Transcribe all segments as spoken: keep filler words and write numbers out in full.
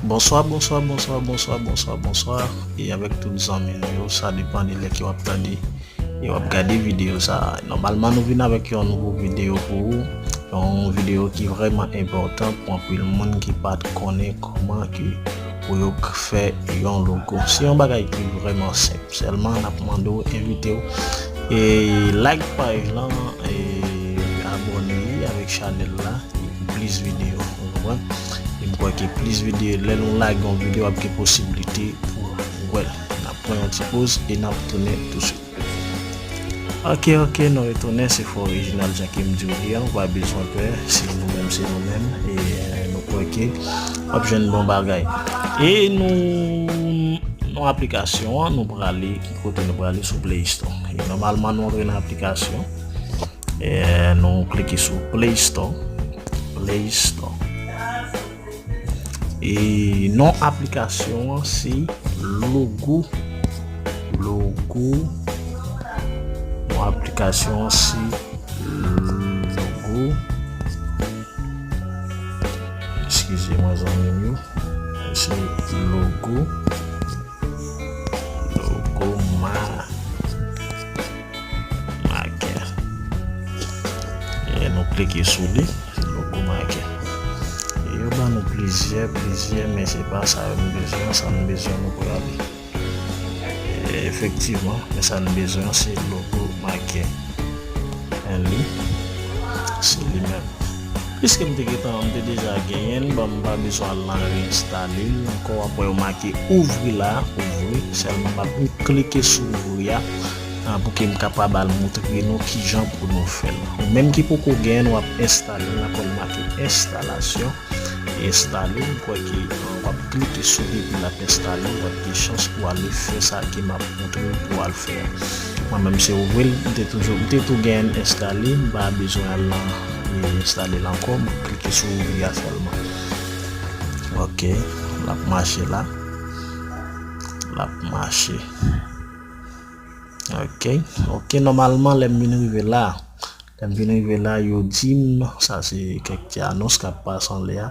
Bonswa, bonswa, bonswa, bonswa, bonswa, bonswa. E avèk tout zanmi nou yo, sa depann de lè ke w ap tande e w ap gade videyo sa a. Nòmalman, nou vin avèk yon nouvo videyo pou ou. Yon videyo ki vrèman enpòtan pou anpil moun ki pa t konnen kòman ke pou yo k-, fè yon logo. Se yon bagay ki vrèman senp. Sèlman, n ap mande w, envite w, e like paj lan, e abòne avèk chanèl la, e pou plis videyo, ou konprann? E m kwè ke plis videyo, lè nou lage yon videyo, ap gen posiblite pou w wè l. N ap pran yon ti poz e n ap tounen tousuit. Ok, ok, nou retounen, se Fò Orijinal, jan ke m di w li a, ou pa bezwen pè, se nou menm, se nou menm, e, e, nou kwè ke w ap jwenn bon bagay. E nou, nou aplikasyon an, nou prale, ki kote nou prale? Sou Play Store. E nòmalman, nou antre nan aplikasyon, e nou klike sou Play Store. Play Store. E non aplikasyon an se Logo. Logo. Non aplikasyon an se Logo. Eskize mwen, zanmi m yo. Se Logo. Logo Ma-, Maker. E nou klike sou li, Logo Maker. E yo ban nou plizyè, plizyè, men se pa sa yo nou bezwen, sa nou bezwen nou prale. E efektivman, men sa nou bezwen se Logo Maker. Men li, se li menm. Piske m te gentan, m te deja genyen l, bon, m pa bezwen al nan reinstale l ankò. Apre yo make ouvri la, ouvri, sèlman m ap klike sou ouvri a, ah, pou ke m kapab al montre nou kijan pou nou fè l. Ou menm ki poko genyen l, w ap enstale l, ankò l make enstalasyon, enstale l, m kwè ke, ah, w ap klike sou li epi l ap enstale, w ap gen chans pou ale fè sa ke m ap montre w pou w al fè a. Mwen menm se ouvri l, m te toujou, m te tou genyen l enstale, m pa bezwen al nan, e, enstale l ankò, m klike sou ouvri a sèlman. Ok, l ap mache la. L ap mache. Ok, ok, nòmalman lè m vin rive la, lè m vin rive la, yo di m, sa se kèk ti anons k ap pase anlè a.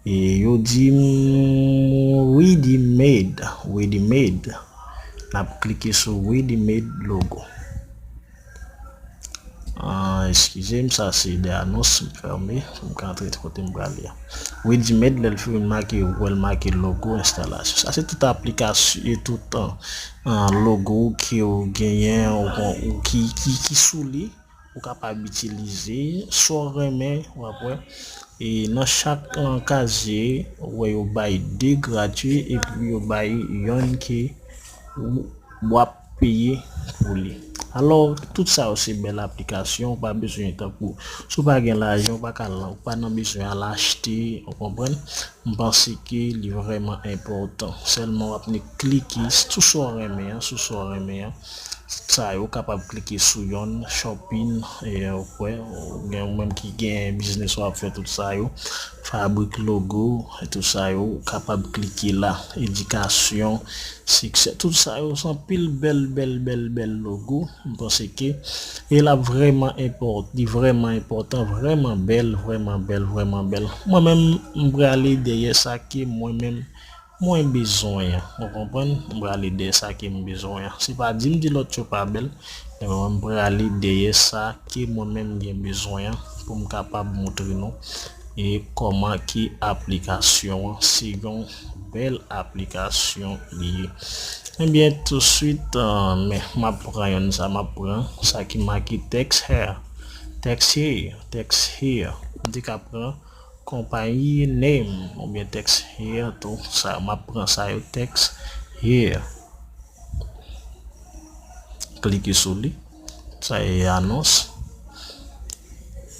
E yo di m ready made, ready made. N ap klike sou ready made logo. Ah, eskize m, sa se de anons, m fèmen, pou m ka antre kote m prale a. Ready made, lè l fin make, ou wè l make logo enstalasyon. Sa se tout aplikasyon, e tout, ah, ah, logo ke w genyen, ou, ou ki, ki, ki sou li, ou kapab itilize, sa w renmen, w ap wè. E nan chak, ah, kazye, ou wè yo bay de gratui, epi yo bay yonn ke ou, w ap peye pou li. Alò, tout sa yo se bèl aplikasyon, ou pa bezwen tankou, si w pa gen lajan, ou pa ka, ou pa nan bezwen al achte, ou konprann? M panse ke li vrèman enpòtan. Sèlman w ap ni klike sou sa w renmen an, sou sa w renmen an. Sa yo, w kapab klike sou yonn, shopping, e, ou kwè, ou gen ou menm ki gen biznis w ap fè, tout sa yo, fabrik logo, e tout sa yo, ou kapab klike la, edikasyon, siksè, tout sa yo, se anpil bèl, bèl, bèl, bèl logo, m panse ke, e l ap vrèman enpòt-, li vrèman enpòtan, vrèman bèl, vrèman bèl, vrèman bèl. Mwen menm, m prale dèyè sa ke mwen menm, mwen bezwen an. Ou konprann? M prale dèyè sa ke m bezwen an. Se pa di m di lòt yo pa bèl, men mwen m prale dèyè sa ke mwen menm gen bezwen an pou m kapab montre nou e kòman ke aplikasyon an se yon bèl aplikasyon li ye. Ebyen, touswit, ah, men m ap pran yonn sa, m ap pran sa ki make text here. Text here, text here. M te ka pran company name, oubyen text here tou. Sa, m ap pran sa yo, text here. Klike sou li. Sa e anons.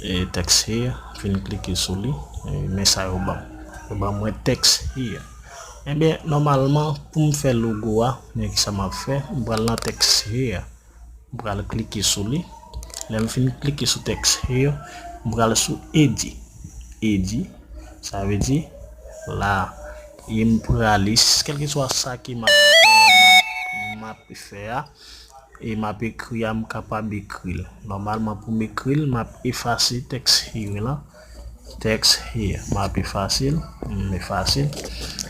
E text here, fin klike sou li. E men sa yo ban m. Yo ban mwen text here. Ebyen, nòmalman, pou m fè logo a, men kisa m ap fè? M pral nan text here. M pral klike sou li. Lè m fin klike sou text here, m pral sou edit. Edit, sa vle di la. E m prale, kèlkeswa sa ke m ap, m ap fè a, e m ap ekri a, m kapab ekri l. Nòmalman, pou m ekri l, m ap efase text here lan. Text here. M ap efase l. M efase l.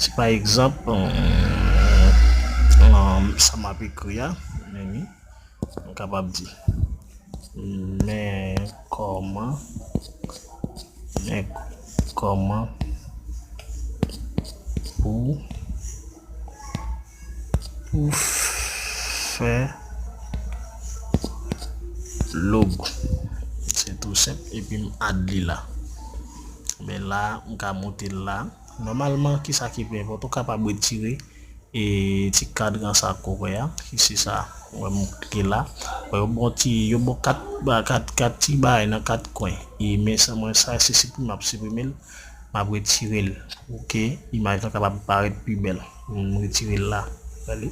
Si pa egzanp, sa m ap ekri a, men wi, m kapab di, men kòman, men kòman pou, pou fè logo. Se tou senp, epi m add li la. Men la, m ka moute l la. Nòmalman, kisa ki pi enpòtan, ou kapab retire e ti kadran sa ke w wè a, ki se sa, ou wè m klike la. Wè, yo bon ti, yo bon kat, ba, kat, kat ti bagay nan kat kwen. E men sa, mwen sa, se siprime, m ap siprime l, m ap retire l. Pou ke imaj lan kapab parèt pi bèl. M retire l la. Gade.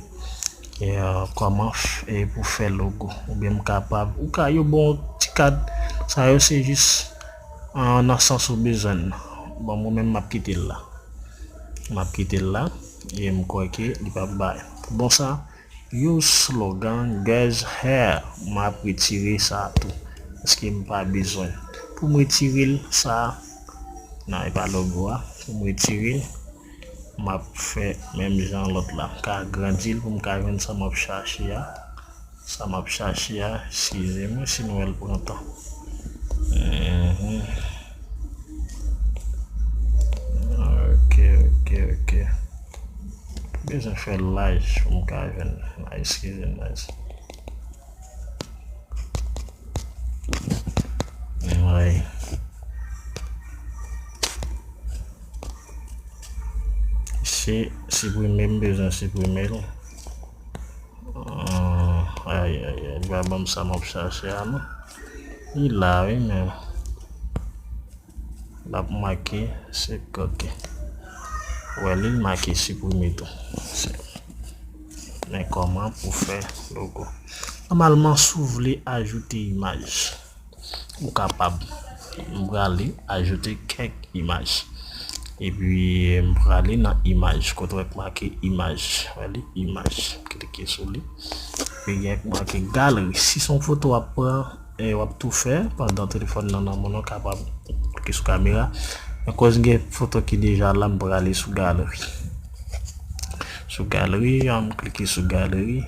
E, euh, kòman f-, e pou fè logo. Oubyen m kapab, ou ka, yo bon ti kad, sa yo se jis, euh, nan sans ou bezwen l. Bon, mwen menm, m ap kite l la. M ap kite l la. E m kwè ke li p ap bay. Bon, sa, use slogan, guys, here. M ap retire sa tou. Paske m pa bezwen. Pou m retire l, sa, non, e pa logo a. Pou m retire l, m ap fè menm jan lòt la. M ka agrandi l pou m ka jwenn sa m ap chache a. Sa m ap chache a, eskize m wi si nou wè l pran tan. Mhm. Ok, ok, ok. Bezwen fè l laj pou m ka jwenn. Eskize m, guys. Anmwey. Se siprime, m bezwen siprime l. Ah, ay, ay, ay, li pa ban m sa m ap chache a, non. Li la, wi, men l ap make se koke. Wè, li make siprime tou. Se, men kòman pou fè logo. Nòmalman, si w vle ajoute imaj, ou kapab. M prale ajoute kèk imaj. Epi, m prale nan imaj. Kote w wè k make imaj. Wè li, imaj. Klike sou li. Epi, gen k make galeri. Si se yon foto w ap pran, e w ap tou fè pandan telefòn nan nan men w, kapab klike sou kamera. Men koz gen foto ki deja la, m prale sou galeri. Sou galeri, m klike sou galeri.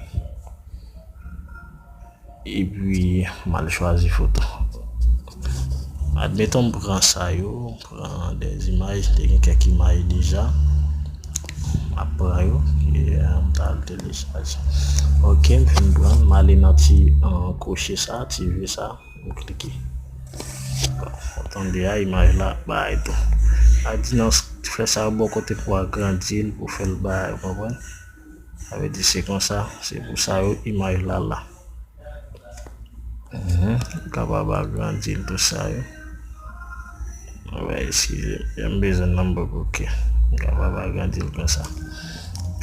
Epi, m al chwazi foto. Admeton, m pran sa yo, m pran de imaj, te gen kèk imaj deja. M ap pran yo, e, m t al telechaje. Ok, m fin pran, m ale nan ti, an, kwoche sa, ti V sa, m klike. Bon, w tande a, imaj la, bay tou. A di nan s-, fè sa bò kote pou w agrandi l, pou fè l bay, ou konprann? Sa vle di se konsa, se pou sa yo, imaj la la. Mhm. M kapab agrandi l tou sa yo. Wè, eskize m, m bezwen number bokè. M kapab agrandi l konsa.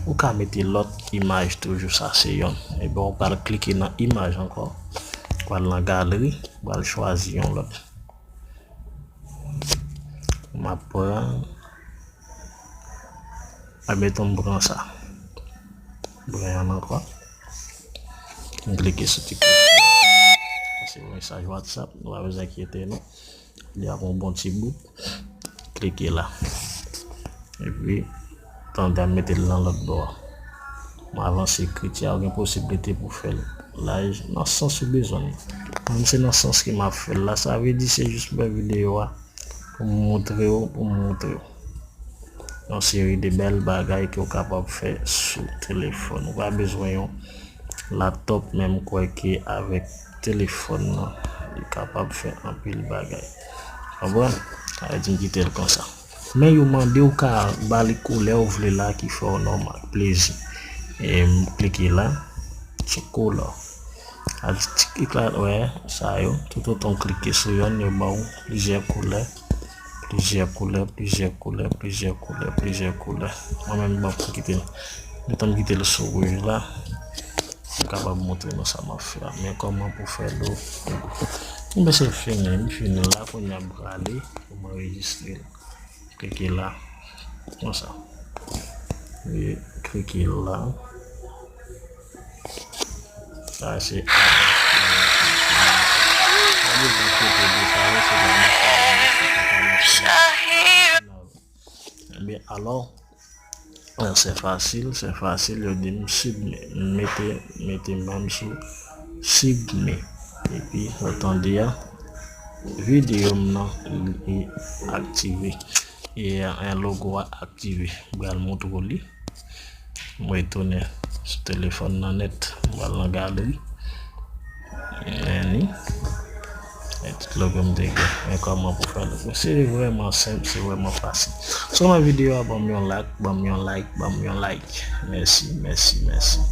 Ou ka mete lòt imaj toujou, sa se yonn. Ebyen, ou pral klike nan imaj ankò. Ou pral nan galeri, ou pral chwazi yon lòt. M ap pran, admeton m pran sa. M pran yon ankò. M klike sou ti koche. Se yon mesaj WhatsApp, nou pa bezwen enkyete nou. Li ap yon bon ti bout. Klike la. Epi, tande m mete l nan lòt bò a. M avanse ekriti a, ou gen posiblite pou fè l laj nan sans ou bezwen l. Mwen, se nan sans ke m ap fè l la. Sa vle di, se jis pou fè videyo a, pou m montre w, pou m montre w yon seri de bèl bagay ke w kapab fè sou telefòn. Ou pa bezwen yon laptop, men m kwè ke avèk telefòn nan, li kapab fè anpil bagay. Konprann? Sa vle di m kite l konsa. Men yo mande w ka ba li koulè w vle la ki fè w nòmal, plezi. E m klike la, sou koulè. A di ti klik la, wè, sa yo, toutotan w klike sou yonn, yo ba w plizyè koulè, plizyè koulè, plizyè koulè, plizyè koulè, plizyè koulè. Mwen menm, m ap kite l. Letan m kite l sou wouj la, m kapab montre nou sa m ap fè a. Men kòman pou fè logo. Ebyen, se fini, m fini la, kounye a m prale pou m anrejistre l. Klike la. Konsa. E klike la. Sa se adrès. Pa bezwen kote de sa yo, se pa nan sa yo. Ebyen, alò, Se fasil, se fasil, yo di m submit. M mete, mete m sou submit. Epi, ou tande a, videyo m nan, li aktive. E, e logo a aktive. M pral montre w li. M retounen sou telefòn nan nèt. M pral nan galeri. Men ni. E tout logo m te gen. Men kòman pou fè logo. Se vrèman senp, se vrèman fasil. Si w renmen videyo a, ban m yon like, ban m yon like, ban m yon like. Mèsi, mèsi, mèsi.